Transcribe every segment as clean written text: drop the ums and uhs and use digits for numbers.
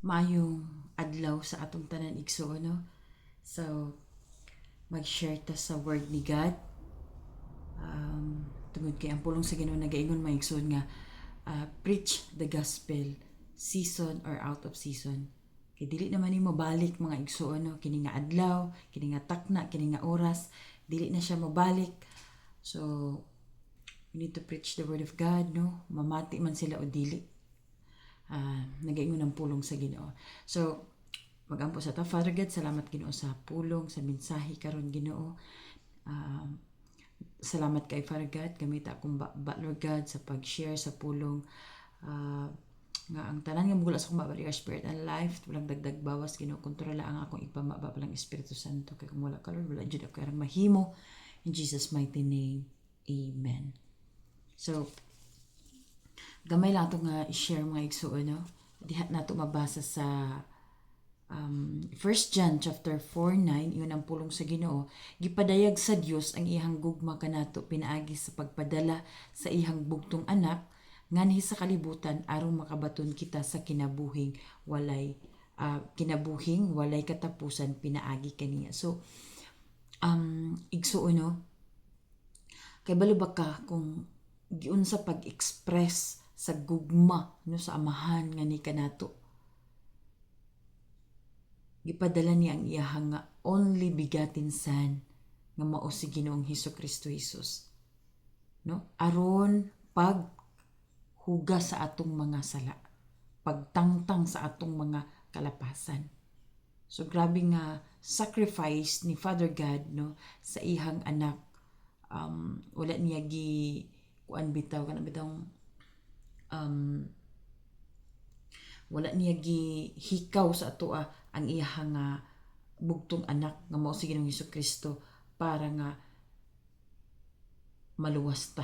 Maayong adlaw sa atong tanan, igsoon, no? So mag-share ta sa word ni God. Tungod kay ang pulong sa Ginoo nagaingon, mga igsoon, nga preach the gospel season or out of season. Kay dili naman nimo balik, mga igsoon, no? Kini nga adlaw, kini nga takna, kini nga oras, dili na siya mobalik. So we need to preach the word of God, no? Mamati man sila o dili. Nagaingon ang pulong sa Ginoo. So magampo sa ta. Father God, salamat, Ginoo, sa pulong, sa mensahe karon, Ginoo. Salamat kay Father God, gamita akong ba, Lord God, sa pag-share sa pulong. Nga ang tanan nga mugula sa akong baba, your spirit and life, walang dagdag bawas, Ginoo. Kontrola ang akong ipamaba palang Espiritu Santo, kay kung wala ka, Lord, wala jud ako arang mahimo. In Jesus' mighty name. Amen. So gamay lang ato nga i-share, mga igsuon, no? Diha nato mabasa sa 1 John chapter 4:9. Ingon ang pulong sa Ginoo, "Gipadayag sa Dios ang iyang gugma kanato pinaagi sa pagpadala sa iyang bugtong anak nganhi sa kalibutan aron makabaton kita sa kinabuhing walay katapusan pinaagi kaniya." So igsuon, no, kay balo ba ka kung giunsa pag-express sa gugma, no, sa Amahan nga ni kanato? Gipadala niya ang iyahang nga only begotten Son nga mao si Ginoong Hesus Kristo Jesus, no, aron pag hugas sa atong mga sala, pagtangtang sa atong mga kalapasan. So grabe nga sacrifice ni Father God, no, sa iyang anak. Wala niya gi kuan bitaw, kana bitaw, wala niya gihikaw sa atoa ang iyahang nga bugtong anak nga mao si Ginoong Hesus Kristo para nga maluwas ta,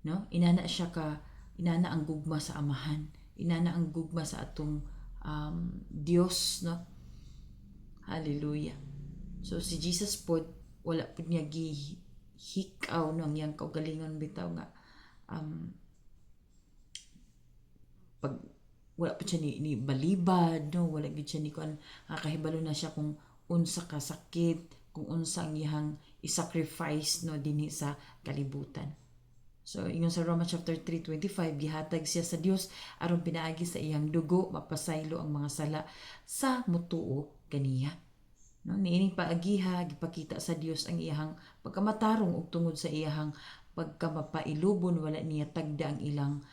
no? Inana siya ka, inana ang gugma sa Amahan, inana ang gugma sa atong Dios, no? Hallelujah. So si Jesus pod, wala pod niya gihikaw, no, ang iyang kaugalingon bitaw nga pag wala pa siya ni balibad, no? Wala gid siya ni kuan, kahibalo na siya kung unsa ka sakit, kung unsa ang iyang i-sacrifice, no, dinhi sa kalibutan. So ingon sa Romans chapter 3:25, gihatag siya sa Dios aron pinaagi sa iyang dugo mapasaylo ang mga sala sa mutuo kaniya, no? Niining paagiha gipakita sa Dios ang iyang pagkamatarong ug tungod sa iyang pagkamapailubon wala niya tagda ang ilang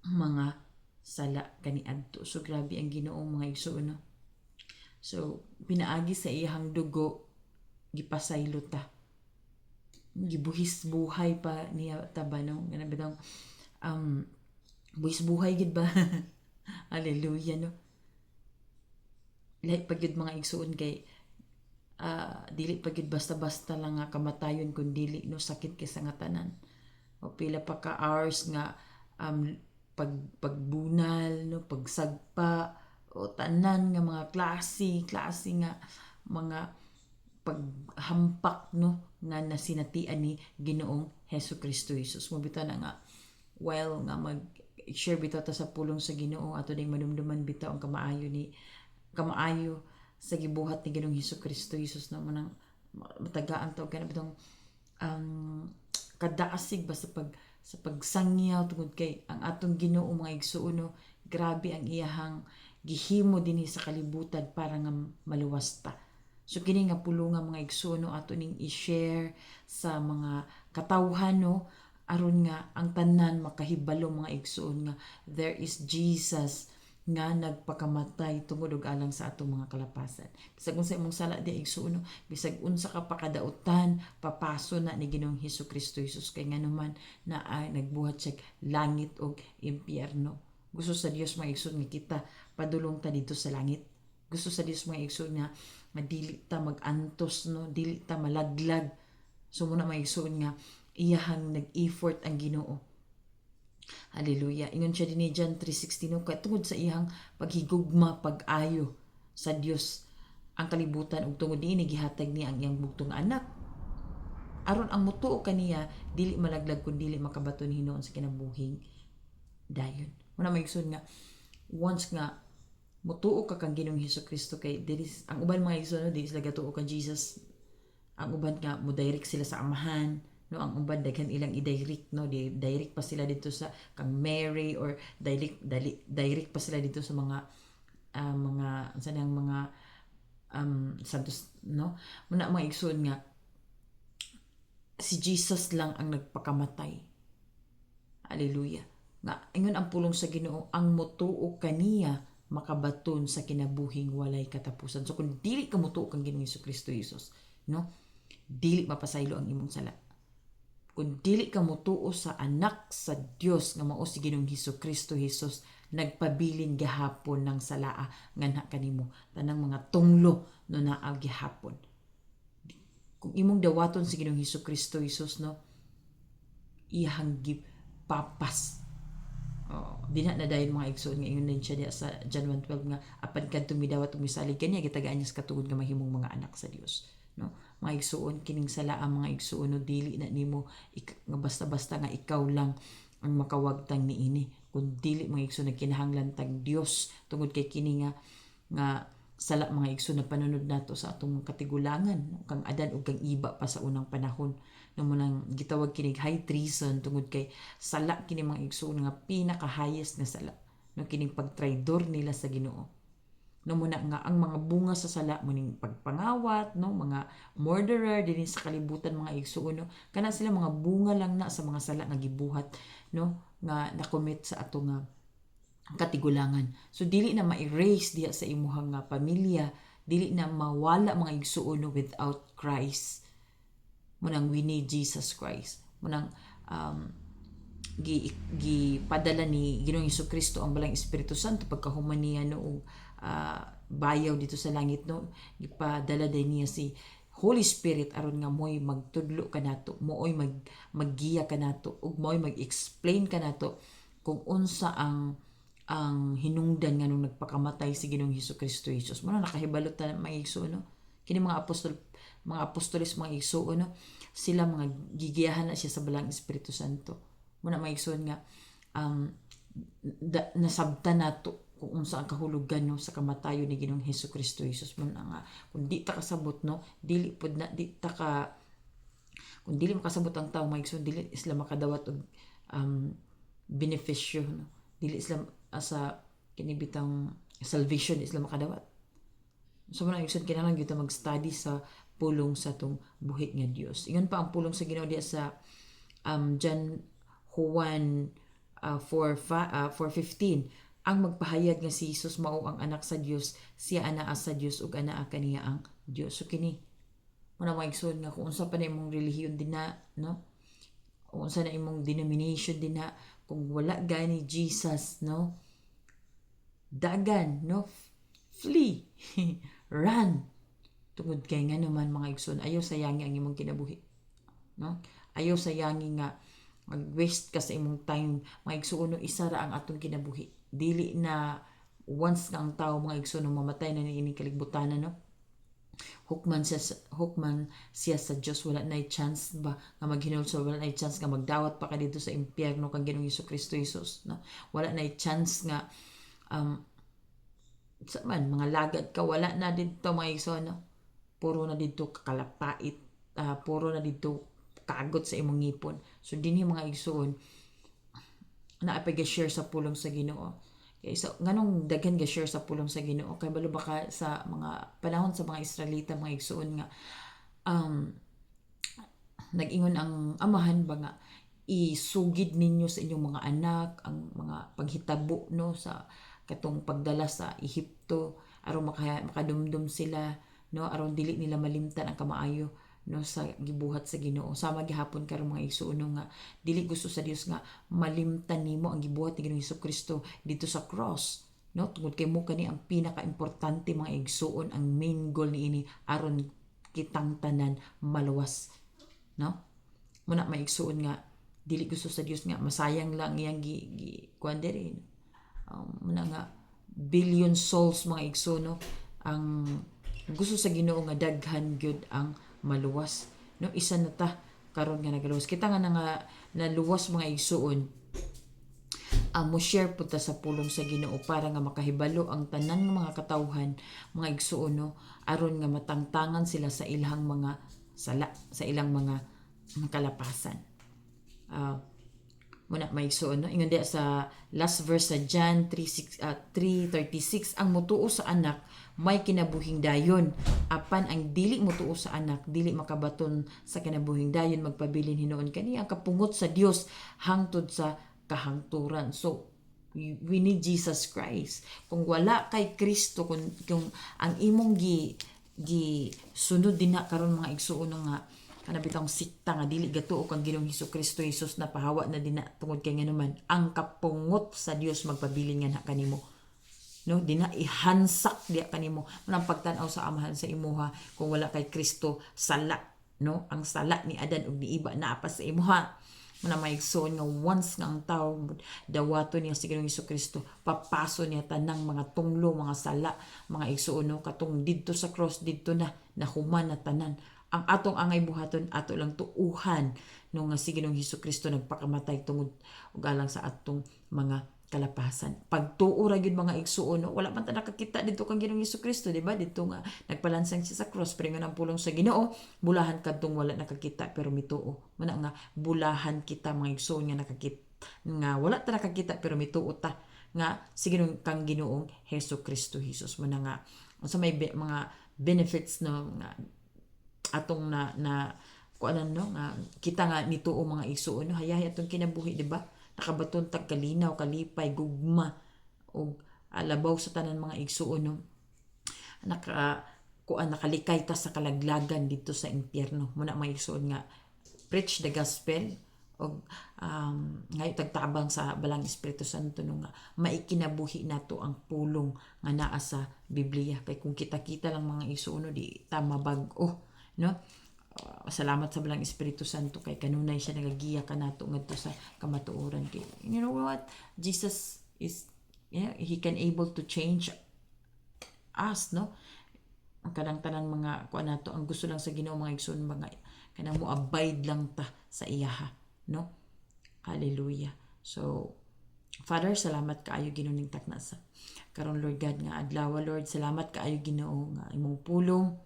mga sala kaniadto. So grabe ang Ginoo, mga igsoon, no? So pinaagi sa iyang dugo gipasaylo ta, gibuhis buhay pa niya ta ba, no? Ngana bitong buhis buhay gid ba. Hallelujah, no? Lahi pa gyud, mga igsoon, kay dili pa gyud basta-basta lang nga kamatayon kun dili, no? Sakit kay sa nga tanan o pila pa ka hours nga pagbunal, no, pagsagpa o tanan nga mga klase klase nga mga paghampak, no, nga nasinatian ni Ginoong Hesus Kristo Jesus. Mo bitaw na nga while nga mag share bitaw ta sa pulong sa Ginoo, ato ding madumduman bitaw ang kamaayo ni kamaayo sa gibuhat ni Ginoong Hesus Kristo Jesus, no? Manang matagaan ta og kana bitong kadaasig ba sa pagsangyaw tungod kay ang atong Ginoo, mga igsuon, no, grabe ang iyahang gihimo dinhi sa kalibutan para nga maluwas ta. So kini nga pulunga, mga igsuon, no, ato ning i-share sa mga katawhan, no, aron nga ang tanan makahibalo, mga igsuon, nga there is Jesus nga nagpakamatay tungod og alang sa atong mga kalapasan. Bisag unsa imong sala di, igsuon, no, bisag unsa ka pa kadautan, papaso na ni Ginoong Hesus Kristo Jesus, kay nganuman na ay nagbuhat siya langit og impyerno. Gusto sa Dios, mga igsuon, nga kita padulong ta dito sa langit. Gusto sa Dios, mga igsuon, nga dili ta magantos, no, dili ta malaglag. So muna, mga igsuon, nga iyahang nag-effort ang Ginoo. Hallelujah. Ingon siya din ni John 3:16, no, kay tungod sa iyang paghigugma pag-ayo sa Dios ang kalibutan ug tungod niini gihatag niya ang iyang bugtong anak aron ang mutuo kaniya dili malaglag kun dili makabaton hinuon sa kinabuhing dayon. Muna, mga igsoon, nga once nga Mutuo ka kang Ginoong Hesus Kristo kay dili ang uban, mga igsoon, no, dili sila gatuo kang Jesus. Ang uban nga mo direct sila sa Amahan, no? Ang uban, daghan ilang i-direct, no? Di direct pa sila dito sa kang Mary or direct dali, direct pa sila dito sa mga mga unsa nang mga santos, no? Muna, mga igsoon, nga si Jesus lang ang nagpakamatay. Hallelujah. Nga ingon ang pulong sa Ginoo, ang motuo kaniya makabaton sa kinabuhing walay katapusan. So kung dili ka motuo kang Ginoong Kristo Jesus, no, dili mapasaylo ang imong sala. Kung dili ka motuo sa Anak sa Dios nga mao si Ginoong Hesus Kristo Jesus, nagpabilin gihapon ng salaa nganha kanimo, tanang mga tunglo, no, naa gihapon. Kung imong dawaton si Ginoong Hesus Kristo Jesus, no, iyahang gipapas. Oh, dinha na dayon, mga igsoon, nga ingon din siya diha sa John 1:12 nga apan kadtong midawat ug misalig kaniya, gitagaan niya sa katugod nga mahimong mga anak sa Dios, no? Mga igsoon, kining sala ang mga igsoon, no, dili na nimo nga basta-basta nga ikaw lang ang makawagtang niini. Kung dili, mga igsoon, nagkinahanglan tag Dios tungod kay kini nga nga sala, mga igsoon, na panunod nato sa atong katigulangan, no? Kang Adan ug kang Iba pa sa unang panahon, no? Mo nang gitawag kinig high treason tungod kay sala kini, mga igsoon, nga pinaka highest nga sala, no, kining pagtraidor nila sa Ginoo, no? Muna nga ang mga bunga sa sala mo ning pagpangawat, no, mga murderer dinhi sa kalibutan, mga igsoon, no? Kana sila, mga bunga lang na sa mga sala nga gibuhat, no, nga na-commit sa ato nga katigulangan. So dili na ma-erase diha sa imuhang nga pamilya, dili na mawala, mga igsuon, no, without Christ. Munang we need Jesus Christ. Munang gi gipadala ni Ginoong Kristo ang Balang Espiritu Santo pagkahuman niya, no, og bayaw dito sa langit, no? Gipadala din niya si Holy Spirit aron nga mo'y magtudlo kanato, mooy maggiya kanato ug mo'y mag-explain kanato kung unsa ang hinungdan nga nung nagpakamatay si Ginoong Hesus Kristo Jesus. Mo na nakahibalo ta, mga igsoon, no? Kini mga apostol, mga apostoles, mga igsoon, no? Sila mga gigiyahan na siya sa Balang Espiritu Santo. Mo na, mga igsoon, nga nasabtan nato kung unsa ang kahulugan, no, sa kamatayon ni Ginoong Hesus Kristo Jesus. Mo na nga kung di ta kasabot, no, dili pud na di ta ka kung dili makasabot ang tao, mga igsoon, dili sila makadawat og benepisyo, no? Dili sila sa kini bitang salvation, di sila makadawat. So mo na, igsoon, kinahanglan gyud ta mag-study sa pulong sa atong buhi nga Dios. Ingon pa ang pulong sa Ginoo diya sa John Juan 4:15, ang magpahayag nga si Jesus mao ang Anak sa Dios, siya anaa sa Dios ug anaa kaniya ang Dios. So kini mo na, mga igsoon, nga kung unsa pa na imong relihiyon dinha, no, kung unsa na imong denomination dinha, kung wala gani Jesus, no, dagan, no, flee, run, tungod kay nga naman, mga igsoon, ayaw sayangi ang imong kinabuhi, no? Ayaw sayangi nga mag-waste ka sa imong time, mga igsoon, no? Isa ra ang atong kinabuhi. Dili na once nga ang tao, mga igsoon, no, mamatay na niining kaligbutan, no, hukman siya sa Dios. Wala na chance ba nga maghinulsol, wala na chance nga magdawat pa ka dito sa impyerno kang Ginoong Hesus Kristo Jesus, no? Wala na chance nga sa man mga lagad ka, wala na dito, mga igsoon, no? Puro na dito kakalapait, puro na dito kagot sa imong ngipon. So dinhi, mga igsoon, naa pa share sa pulong sa Ginoo. Kay so nganong daghan ga share sa pulong sa Ginoo? Kay balo ba ka sa mga panahon sa mga Israelita, mga igsoon, nga nag-ingon ang Amahan ba nga isugid ninyo sa inyong mga anak ang mga paghitabo, no, sa katong pagdala sa Ehipto aron makadumdum sila, no, aron dili nila malimtan ang kamaayo, no, sa gibuhat sa Ginoo. Sama gihapon karon, mga igsoon, no, nga dili gusto sa Dios nga malimtan nimo ang gibuhat ni Ginoong Kristo dito sa cross, no, tungod kay mo kani ang pinaka-importante, mga igsoon, ang main goal niini aron kitang tanan maluwas, no? Muna, mga igsoon, nga dili gusto sa Dios nga masayang lang iyang gi, gi kuan diri, no? Muna nga billion souls, mga igsoon, no, ang gusto sa Ginoo nga daghan gyud ang maluwas, no? Isa na ta karon nga nagaluwas. Kita nga na nga naluwas, mga igsoon. Mo share pud ta sa pulong sa Ginoo para nga makahibalo ang tanan nga mga katawhan, mga igsuon, no, aron nga matangtangan sila sa ilang mga sala, sa ilang mga kalapasan. Muna may igsuon, no, ingon diya sa last verse sa John 3:6, 3:36, "Ang mutuo sa Anak may kinabuhing dayon, apan ang dili mutuo sa Anak dili makabaton sa kinabuhing dayon, magpabilin hinuon kani ang kapungot sa Dios hangtod sa kahangturan." So we need Jesus Christ. Kung wala kay Kristo, kung ang imong gi gi sunod dinha karon, mga igsuon, nga kana bitawng sikta nga dili gatuo kang Ginoong Hesus Kristo Jesus na pahawa na dinha, tungod kay nganuman ang kapungot sa Dios magpabilin nga na kanimo, no, dina ihansak diya kanimo manang pagtan-aw sa Amahan sa imuha. Kung wala kay Kristo, sala, no, ang sala ni Adan ug ni Eva naa pa sa imuha. Muna may igsoon nga once nga ang tao dawato niya si Ginoong Kristo, papaso niya tanang mga tunglo, mga sala, mga igsoon, no, katong didto sa cross, didto na nahuman na tanan. Ang atong angay buhaton, ato lang tuuhan, no, nga si Ginoong Kristo nagpakamatay tungod ug alang sa atong mga kalapasan. Pagtuo ra gyud, mga igsuon, no? Wala man ta nakakita didto kang Ginoong Kristo, di ba? Didto nga nagpalansang siya sa cross, pero nga ang pulong sa Ginoo, bulahan kadtong wala nakakita pero mituo. Muna nga bulahan kita, mga igsuon, nga nakakita, nga wala ta nakakita pero mituo ta nga si Ginoong kang Ginoong Hesus Kristo Jesus. Muna nga unsa may mga benefits, no, nga atong na na kuanan, no, nga kita nga nituo, mga igsuon, no, hayahay atong kinabuhi, di ba? Nakabaton tag kalinaw, kalipay, gugma ug labaw sa tanan, mga igsuon, no, naka kuan, nakalikay ta sa kalaglagan didto sa impyerno. Muna, mga igsuon, nga preach the gospel og ngayo tagtabang sa Balang Espiritu Santo, no, nga maikinabuhi nato ang pulong nga naa sa Biblia, kay kung kita-kita lang, mga igsuon, no, di ta mabag-o, no? Salamat sa Balang Espiritu Santo kay kanunay siya nagagiya kanato ngadto sa kamatuoran, kay you know what, Jesus is, yeah, he can able to change us, no, ang kanang tanan mga kuan nato. Ang gusto lang sa Ginoo, mga igsoon, mga kanang mo abide lang ta sa iyaha, no? Hallelujah. So Father, salamat kaayo, Ginoo, ning takna sa karon, Lord God, nga adlaw. Lord, salamat kaayo, Ginoo, nga imong pulong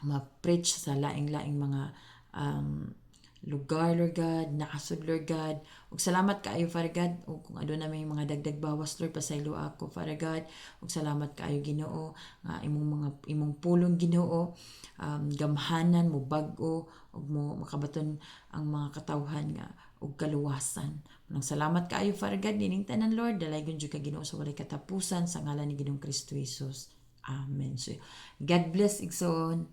ma-preach sa laing-laing mga lugar, Lord God, naasod, Lord God. Ug salamat kaayo, Father God, ug kung aduna may mga dagdag bawas, Lord, pasaylo ako, Father God. Ug salamat kaayo, Ginoo, nga imong mga imong pulong, Ginoo, gamhanan mo bag-o ug mo makabaton ang mga katawhan nga og kaluwasan. Nang salamat kaayo, Father God, nining tanan, Lord, dalaygon jud ka, Ginoo, sa walay katapusan, sa ngalan ni Ginoong Kristo Jesus. Amen. So, God bless, igsoon.